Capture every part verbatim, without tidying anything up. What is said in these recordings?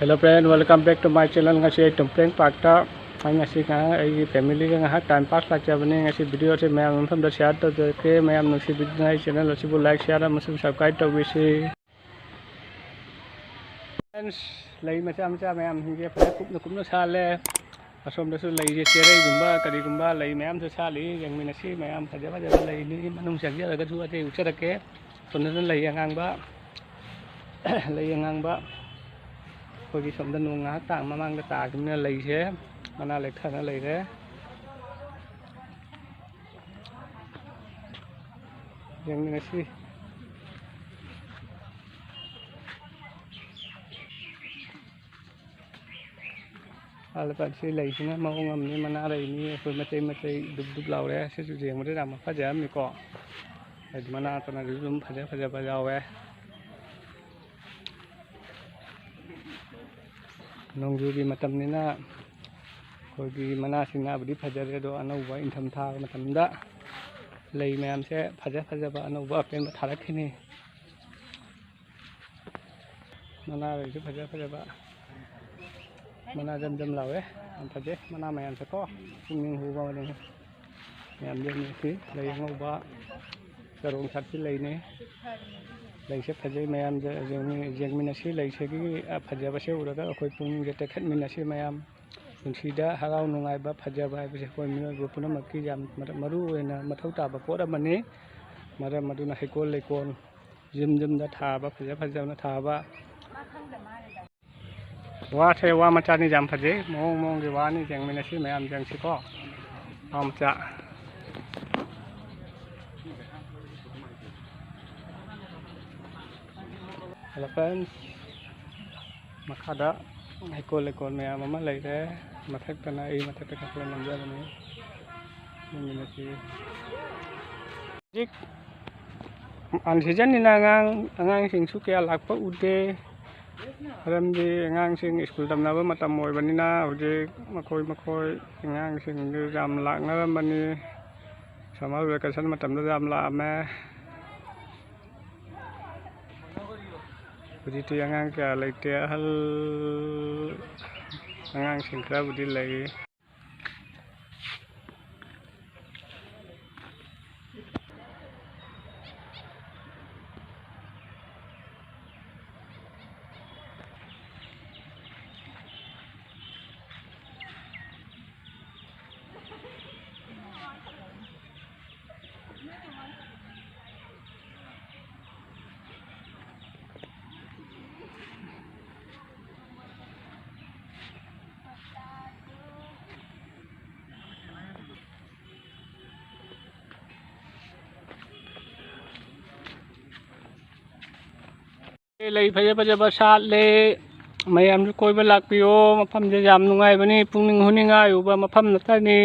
Hello friend, welcome back to my channel. ꯉꯁꯤ ꯑꯩ ꯇꯨꯝꯄ꯭ꯔꯦꯡ ꯄꯥꯔꯛꯇ ꯑꯩ ꯉꯁꯤ ꯉꯥꯏꯍꯥꯛ ꯑꯩꯒꯤ ꯐꯦꯃꯤꯂꯤꯒ ꯉꯥꯏꯍꯥꯛ ꯇꯥꯏꯝ ꯄꯥꯁ ꯂꯥꯛꯆꯕꯅꯤ꯫ ꯉꯁꯤ ꯚꯤꯗꯤꯑꯣꯁꯦ ꯃꯌꯥꯝ ꯃꯐꯝꯗ ꯁꯤꯌꯥꯔ ꯇꯧꯖꯔꯛꯀꯦ꯫ ꯃꯌꯥꯝ ꯅꯨꯡꯁꯤꯕꯤꯗꯨꯅ ꯑꯩ ꯆꯦꯅꯦꯜ ꯑꯁꯤꯕꯨ ꯂꯥꯏꯛ, ꯁꯤꯌꯥꯔ ꯑꯃꯁꯨꯡ ꯁꯕꯁꯀ꯭ꯔꯥꯏꯕ ꯇꯧꯕꯤꯁꯤ꯫ Friends, ꯂꯩ ꯃꯆꯥ ꯃꯆꯥ ꯃꯌꯥꯝꯁꯤꯡꯁꯦ ꯐꯖꯅ ꯀꯨꯞꯅ ꯀꯨꯞꯅ ꯁꯥꯠꯂꯦ꯫ ꯑꯁꯣꯝꯗꯁꯨ ꯂꯩꯁꯦ ꯆꯦꯔꯩꯒꯨꯝꯕ ꯀꯔꯤꯒꯨꯝꯕ ꯂꯩ ꯃꯌꯥꯝꯁꯨ ꯁꯥꯠꯂꯤ꯫ ꯌꯦꯡꯃꯤꯟꯅꯁꯤ꯫ ꯃꯌꯥꯝ ꯐꯖ ꯐꯖꯕ ꯂꯩꯅꯤ꯫ ꯃꯅꯨꯡ ꯆꯪꯖꯔꯒꯁꯨ ꯑꯇꯩ ꯎꯠꯆꯔꯛꯀꯦ꯫ ꯁꯣꯝꯗꯅ ꯂꯩ ꯑꯉꯥꯡꯕ, ꯂꯩ ꯑꯉꯥꯡꯕ ꯑꯩꯈꯣꯏꯒꯤ ꯁꯣꯝꯗ ꯅꯣꯡ ꯉꯥꯏꯍꯥꯛ ꯇꯥ ꯃꯃꯥꯡꯗ ꯇꯥꯈꯤꯕꯅꯤꯅ ꯂꯩꯁꯦ ꯃꯅꯥ ꯂꯦꯛꯊꯅ ꯂꯩꯔꯦ꯫ ꯌꯦꯡꯃꯤꯟꯅꯁꯤ꯫ ꯑꯥ, ꯂꯨꯄꯥ ꯁꯤ ꯂꯩꯁꯤꯅ ꯃꯑꯣꯡ ꯑꯃꯅꯤ, ꯃꯅꯥ ꯂꯩꯅꯤ, ꯑꯩꯈꯣꯏ ꯃꯆꯩ ꯃꯆꯩ ꯗꯨꯞ ꯗꯨꯞ ꯂꯥꯎꯔꯦ꯫ ꯁꯤꯁꯨ ꯌꯦꯡꯕꯗ ꯌꯥꯝ ꯐꯖꯔꯝꯃꯤꯀꯣ꯫ ꯍꯥꯏꯗꯤ ꯃꯅꯥ ꯇꯅꯁꯨ ꯑꯗꯨꯝ ꯐꯖ ꯐꯖꯕ ꯌꯥꯎꯋꯦ꯫ ꯅꯣꯡꯖꯨꯒꯤ ꯃꯇꯝꯅꯤꯅ ꯑꯩꯈꯣꯏꯒꯤ ꯃꯅꯥꯁꯤꯡꯅꯕꯨꯗꯤ ꯐꯖꯔꯦ, ꯑꯗꯣ ꯑꯅꯧꯕ ꯏꯪꯊꯝꯊꯥ ꯃꯇꯝꯗ ꯂꯩ ꯃꯌꯥꯝꯁꯦ ꯐꯖ ꯐꯖꯕ ꯑꯅꯧꯕ ꯑꯄꯦꯟꯕ ꯊꯥꯔꯛꯈꯤꯅꯤ꯫ ꯃꯅꯥꯈꯩꯁꯨ ꯐꯖ ꯐꯖꯕ, ꯃꯅꯥ ꯖꯝ ꯖꯝ ꯂꯥꯎꯋꯦ, ꯌꯥꯝ ꯐꯖꯩ ꯃꯅꯥ ꯃꯌꯥꯝꯁꯦꯀꯣ, ꯄꯨꯛꯅꯤꯡ ꯍꯨꯕ ꯑꯃꯅꯤ꯫ ꯃꯌꯥꯝ ꯌꯦꯡꯃꯤꯟꯅꯁꯤ꯫ ꯂꯩ ꯑꯉꯧꯕ, ꯆꯔꯣꯡ ꯁꯥꯠꯄꯤ ꯂꯩꯅꯤ꯫ ꯂꯩꯁꯦ ꯐꯖꯩ, ꯃꯌꯥꯝ ꯌꯦꯡꯃꯤꯟꯅꯁꯤ꯫ ꯂꯩꯁꯤꯒꯤ ꯐꯖꯕꯁꯦ ꯎꯔꯒ ꯑꯩꯈꯣꯏ ꯄꯨꯛꯅꯤꯡꯁꯦ ꯇꯦꯛꯈꯠꯃꯤꯟꯅꯁꯤ꯫ ꯃꯌꯥꯝ ꯄꯨꯟꯁꯤꯗ ꯍꯔꯥꯎ ꯅꯨꯡꯉꯥꯏꯕ, ꯐꯖꯕ ꯍꯥꯏꯕꯁꯦ ꯑꯩꯈꯣꯏ ꯃꯤꯑꯣꯏꯕ ꯄꯨꯝꯅꯃꯛꯀꯤ ꯌꯥꯝ ꯃꯔꯨ ꯑꯣꯏꯅ ꯃꯊꯧ ꯇꯥꯕ ꯄꯣꯠ ꯑꯃꯅꯤ꯫ ꯃꯔꯝ ꯑꯗꯨꯅ ꯍꯩꯀꯣꯜ ꯂꯩꯀꯣꯜ, ꯌꯨꯝ ꯌꯨꯝꯗ ꯊꯥꯕ, ꯐꯖ ꯐꯖꯅ ꯊꯥꯕ꯫ ꯋꯥꯁꯦ ꯋꯥ ꯃꯆꯥꯅꯤ, ꯌꯥꯝ ꯐꯖꯩ, ꯃꯑꯣꯡ ꯃꯑꯣꯡꯒꯤ ꯋꯥꯅꯤ꯫ ꯌꯦꯡꯃꯤꯟꯅꯁꯤ ꯃꯌꯥꯝ, ꯌꯦꯡꯁꯤꯀꯣ꯫ ꯋꯥ ꯃꯆꯥ꯫ Hello friends, ꯃꯈꯥꯗ ꯍꯩꯀꯣꯜ ꯂꯩꯀꯣꯜ ꯃꯌꯥꯝ ꯑꯃ ꯂꯩꯔꯦ꯫ ꯃꯊꯛꯇꯅ ꯑꯩ ꯃꯊꯛꯇ ꯀꯥꯈꯠꯂ ꯅꯝꯖꯕꯅꯤ꯫ ꯌꯦꯡꯃꯤꯟꯅꯁꯤ꯫ ꯍꯧꯖꯤꯛ unseasonꯅꯤꯅ ꯑꯉꯥꯡ, ꯑꯉꯥꯡꯁꯤꯡꯁꯨ ꯀꯌꯥ ꯂꯥꯛꯄ ꯎꯗꯦ꯫ ꯃꯔꯝꯗꯤ ꯑꯉꯥꯡꯁꯤꯡ ꯁ꯭ꯀꯨꯜ ꯇꯝꯅꯕ ꯃꯇꯝ ꯑꯣꯏꯕꯅꯤꯅ ꯍꯧꯖꯤꯛ ꯃꯈꯣꯏ ꯃꯈꯣꯏ ꯑꯉꯥꯡꯁꯤꯡꯗꯨ ꯌꯥꯝ ꯂꯥꯛꯅꯔꯝꯕꯅꯤ꯫ Summer vacation ꯃꯇꯝꯗ ꯌꯥꯝ ꯂꯥꯛꯑꯝꯃꯦ꯫ ꯍꯧꯖꯤꯛꯇꯤ ꯑꯉꯥꯡ ꯀꯌꯥ ꯂꯩꯇꯦ, ꯑꯍꯜ ꯑꯉꯥꯡꯁꯤꯡ ꯈꯔꯕꯨꯗꯤ ꯂꯩ꯫ ꯂꯩ ꯐꯖ ꯐꯖꯕ ꯁꯥꯠꯂꯦ꯫ ꯃꯌꯥꯝꯁꯨ ꯀꯣꯏꯕ ꯂꯥꯛꯄꯤꯌꯣ꯫ ꯃꯐꯝꯁꯦ ꯌꯥꯝ ꯅꯨꯡꯉꯥꯏꯕꯅꯤ, ꯄꯨꯛꯅꯤꯡ ꯍꯨꯅꯤꯡꯉꯥꯏ ꯑꯣꯏꯕ ꯃꯐꯝ ꯅꯠꯇꯅꯤ꯫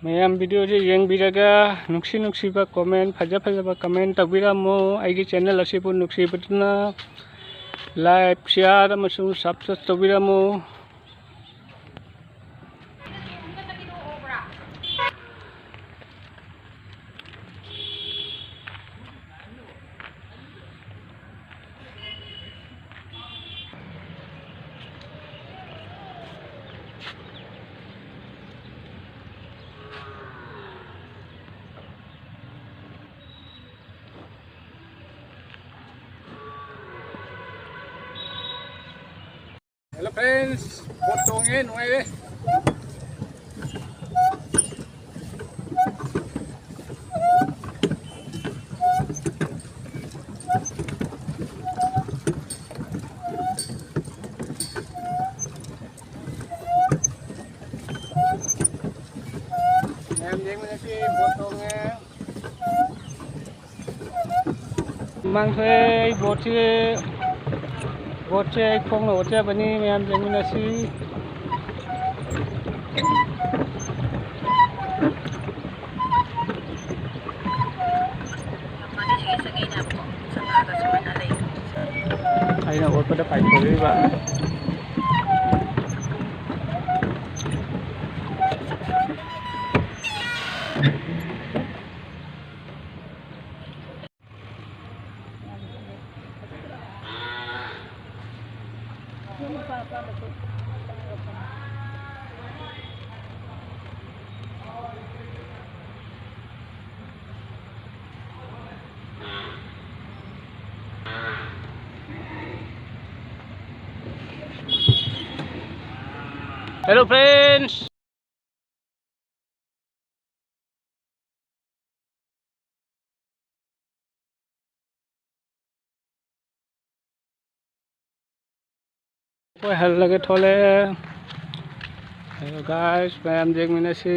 ꯃꯌꯥꯝ videoꯁꯦ ꯌꯦꯡꯕꯤꯔꯒ ꯅꯨꯡꯁꯤ ꯅꯨꯡꯁꯤꯕ comment, ꯐꯖ ꯐꯖꯕ comment ꯇꯧꯕꯤꯔꯝꯃꯨ꯫ ꯑꯩꯒꯤ channel ꯑꯁꯤꯕꯨ ꯅꯨꯡꯁꯤꯕꯗꯨꯅ like, share ꯑꯃꯁꯨꯡ subscribe ꯇꯧꯕꯤꯔꯝꯃꯨ꯫ Hello friends, boat ꯇꯣꯡꯉꯦ, ꯅꯨꯡꯉꯥꯏꯔꯦ꯫ ꯃꯌꯥꯝ ꯌꯦꯡꯃꯤꯟꯅꯁꯤ, boat ꯇꯣꯡꯉꯦ꯫ ꯃꯥꯡꯊꯣꯛꯑꯦ ꯑꯩ boatꯁꯦ, boatꯁꯦ ꯑꯩ ꯈꯣꯡꯅ ꯑꯣꯠꯆꯕꯅꯤ, ꯃꯌꯥꯝ ꯌꯦꯡꯃꯤꯟꯅꯁꯤ꯫ ꯑꯩꯅ ꯑꯣꯠꯄꯗ ꯄꯥꯏꯊꯣꯔꯛꯏꯕ꯫ Hello friends. ꯑꯩꯈꯣꯏ ꯍꯜꯂꯒꯦ ꯊꯣꯛꯂꯛꯑꯦ꯫ Hello guys, ꯃꯌꯥꯝ ꯌꯦꯡꯃꯤꯟꯅꯁꯤ꯫